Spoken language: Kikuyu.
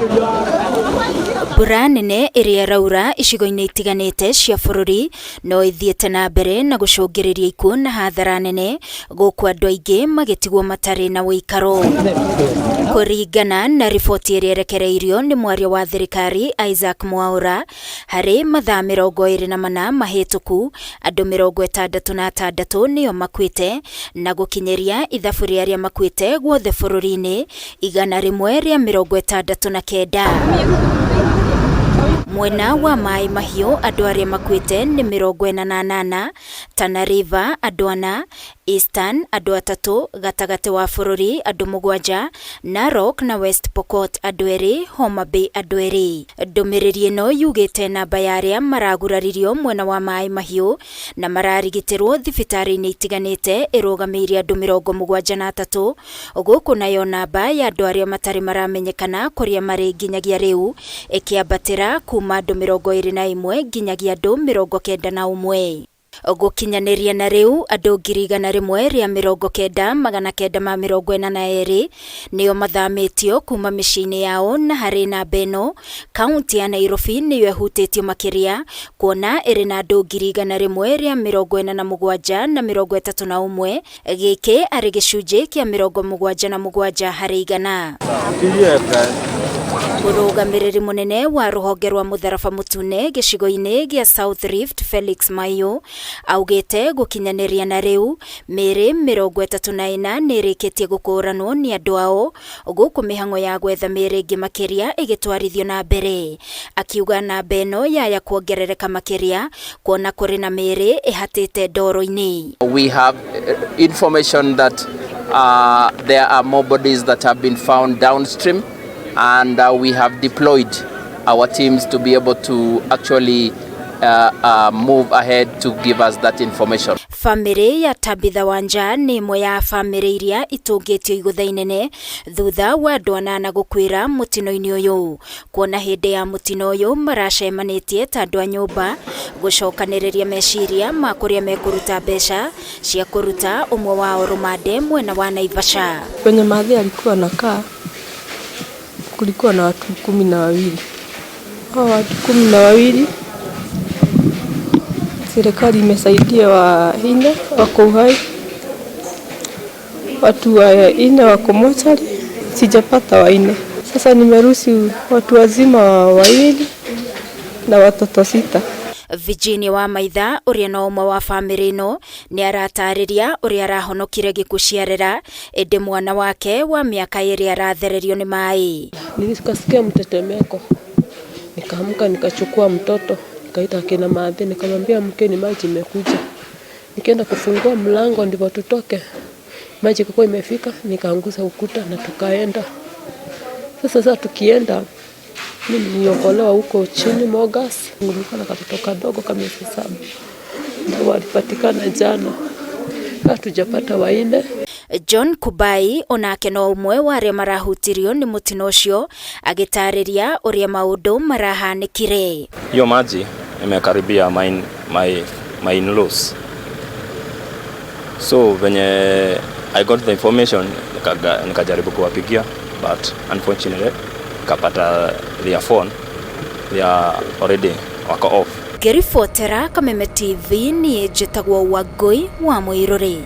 Mbura nene ĩrĩa ĩraura icigo-inĩ itiganĩte cia bũrũri no ĩthiĩte na mbere na gũcũngĩrĩria ikuũ na hathara nene gũkũ andũ aingĩ magĩtigwo matarĩ na ũikaro. Kũringana na riboti ĩrĩa ĩrekereirio nĩ mwaria wa thirikari Isaac Mwaura, harĩ mathaa 24 mahĩtũku andũ 66 nĩo makuĩte na gũkinyĩria ithabu rĩa arĩa makuĩte guothe bũrũri-inĩ 169. Mwena wa Maĩ Mahiũ andũ arĩa makuĩte nĩ 48, Tana River andũ ana, Eastern andũ atatũ, gatagatĩ wa bũrũri andũ mũgwanja, Narok na West Pokot andũ erĩ, Homa Bay andũ erĩ. Ndũmĩrĩri ĩno yugĩte namba ya arĩa maraguraririo mwena wa Maĩ Mahiũ na mararigitĩrwo thibitarĩ-inĩ itiganĩte ĩrũgamĩire andũ 73, gũkũ nayo namba ya andũ arĩa matarĩ maramenyekana kũrĩa marĩ nginyagia rĩu ĩkĩambatĩra kuma andũ 21 nginyagia andũ 91. Gũkinyanĩria na rĩu andũ 109,942 nĩo mathamĩtio kuma mĩciĩ-inĩ yao na harĩ namba ĩno kaunti ya Nairobi nĩyo ĩhutĩtio makĩria kuona ĩrĩ na andũ 147,031, gĩkĩ arĩ gĩcunjĩ kĩa 77 harĩ igana. Mũrũgamĩrĩri mũnene wa rũhonge rwa mũtharaba mũtune gĩcigo-inĩ gĩa South Rift Felix Maiyo augĩte gũkinyanĩria na rĩu mĩĩrĩ 34 nĩ ĩrĩkĩtie gũkũranwo nĩ andũ ao gũkũ mĩhang'o ya gwetha mĩĩrĩ ĩngĩ makĩria ĩgĩtwarithio na mbere. Akiuga namba ĩno yaya kuongerereka makĩria kuona kũrĩ na mĩĩrĩ ĩhatĩte ndoro-inĩ. We have information that there are more bodies that have been found downstream, and we have deployed our teams to be able to actually move ahead to give us that information. Famĩlĩ ya Tabitha Wanja nĩ ĩmwe ya famĩlĩ iria itũngĩtio igũtha inene thutha wa andũ anana gũkuĩra mũtino-inĩ ũyũ. Kuona hĩndĩ ya mũtino ũyũ maracemanĩtie ta andũ a nyũmba gũcokanĩrĩria meciria ma kũrĩa mekũruta mbeca cia kũruta ũmwe wao rũmande mwena wa Naivasha. Kwenye mathe alikuwa anakaa kulikuwa na watu 12. Hao watu 12 serikali imesaidia wanne wako uhai, watu wanne wako mochari, sijapata wanne. Sasa nimeruhusu watu wazima wawili na watoto 6. Virginia wa Maitha ũrĩa no ũmwe wa famĩlĩ ĩno nĩ aratarĩria ũrĩa arahonokire gĩkuũ ciarera ĩndĩ mwana wake wa mĩaka 2 arathererio nĩ maĩ. Nilikasikia mtetemeko, nikaamka nikachukua mtoto nikaita kina mathe nikamwambia mkeni, maji imekuja. Nikaenda kufungua mlango ndipo tutoke, maji ilikuwa imefika, nikaanguza ukuta na tukaenda. Sasa tukienda mimi niliokolewa huko chini Mogas, nilikuwa na katoto kadogo kama miezi 7 ndio walipatikana jana, hatujapata wanne. John Kubai onake no ũmwe wa arĩa marahutirio nĩ mũtino ũcio agĩtarĩria ũrĩa maũndũ marahanĩkire. Hiyo maji imekaribia my in-laws. So venye I got the information nikajaribu kuwapigia, but unfortunately nikapata their phone, they are already wako off. Ngĩribotera Kameme TV niĩ njĩtagwo Wangũi wa Mũirũrĩ.